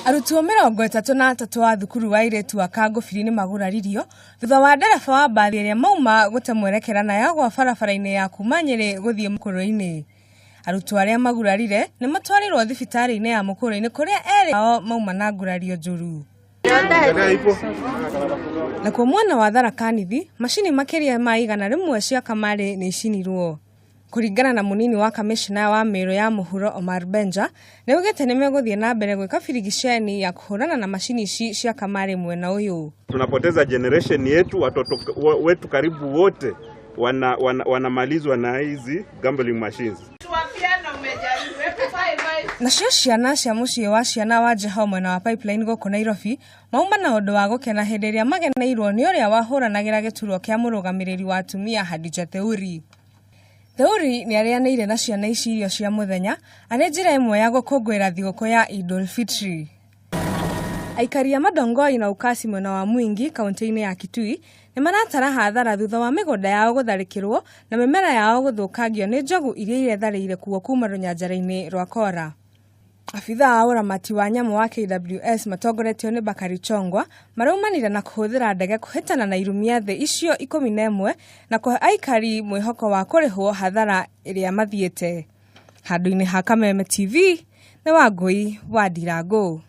Arutwo 33 a thukuru wa airĩtu a Kangũbiri nĩ maguraririo thutha wa ndereba wa mbathi ĩrĩa mauma gũte mwerekera na yagwa barabara-inĩ ya kuma Nyĩrĩ gũthiĩ Mũkũrwe-inĩ. Arutwo arĩa magurarire nĩ matwarirwo thibitarĩ-inĩ ya Mũkũrwe-inĩ kũrĩa erĩ ao mauma na ngurario njũru. Nakuo mwena wa Tharaka Nithi, macini makĩria ma 100 cia kamarĩ nĩ icinirwo. Kũringana na mũnini wa kamĩcina wa Meru ya mũhuro Omar Benja, nĩaugĩte nĩmegũthiĩ na mbere gwĩka birigiceni ya kũhũrana na macini ici cia kamarĩ mwena ũyũ. Tunapoteza generation yetu, watoto wetu karibu wote wanamalizwa na hizi gambling machines. Nacio ciana cia mũciĩ wa ciana wa Jeho mwena wa Pipeline gũkũ Nairobi mauma na ũndũ wa gũkena hĩndĩ ĩrĩa mageneirwo nĩ ũrĩa wahũranagĩra gĩturwa kĩa mũrũgamĩrĩri wa atumia Hadija Theuri. Theuri nĩ arĩanĩire na ciana ici irio cia mũthenya arĩ njĩra ĩmwe ya gũkũngũĩra thigũkũ ya Eid Fitri. Aikari a Madongoi na Ukasi mwena wa Mwingi kaunti-inĩ ya Kitui nĩ maratara hathara thutha wa mĩgũnda yao gũtharĩkĩrwo na mĩmera yao gũthũkangio nĩ njogu iria iretharĩire kuo kuma rũnyanjara-inĩ rwa Kora. Abithaa a ũramati wa nyamũ wa KWS matongoretio nĩ Bakari Chongwa maraumanire na kũhũthĩra ndege kũhĩtana na irumia thĩ icio 11 na kũhe aikari mwĩhoko wa kũrĩhwo hathara ĩrĩa mathiĩte. Handũ-inĩ ha Kameme TV nĩ Wangũi wa Ndirangũ.